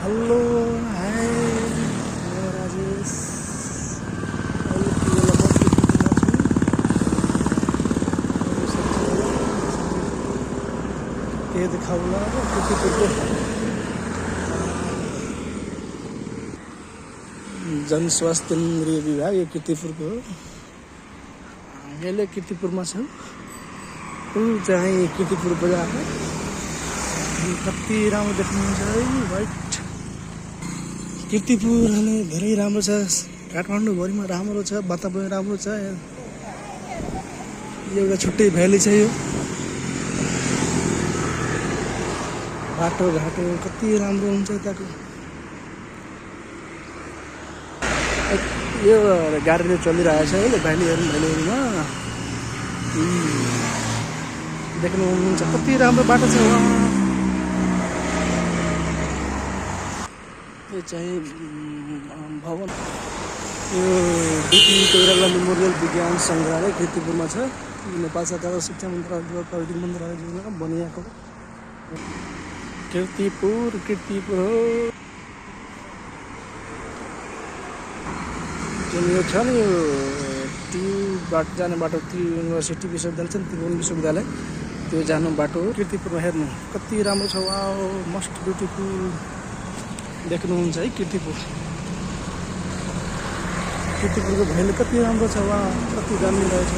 Hello hi म राजेश अहिले के देखाउला किर्तिपुरको जनस्वास्थ्य केन्द्रीय विभाग यो किर्तिपुरको हो। यसले किर्तिपुरमा छ। ऊ चाहिँ किर्तिपुर बजार हो। कति राम्रो देख्नुहुन्छ है वाइट किर्तिपुर अनि धेरै राम्रो छ। काठमाडौँभरिमा राम्रो छ, वातावरण राम्रो छ। यो एउटा छुट्टै भ्याली छ। यो बाटोघाटो कति राम्रो हुन्छ त्यहाँको। यो गाडीले चलिरहेछ है भ्यालीहरूमा देख्नुहुन्छ कति राम्रो बाटो छ। यो चाहिँ भवन यो बिपी कोइराला मेमोरियल विज्ञान सङ्ग्रहालय किर्तिपुरमा छ। नेपाल सरकार शिक्षा मन्त्रालय पर्यटन मन्त्रालयले बनिएको किर्तिपुर हो। जुन यो छ नि यो ट्युबाट जाने बाटो युनिभर्सिटी विश्वविद्यालय छ नि, त्रिभुवन विश्वविद्यालय त्यो जानु बाटो हो। किर्तिपुरमा हेर्नु कति राम्रो छ। वाओ मस्ट ब्युटिफुल देख्नुहुन्छ है किर्तिपुरको भ्याली कति राम्रो छ। वा कति दामी रहेछ।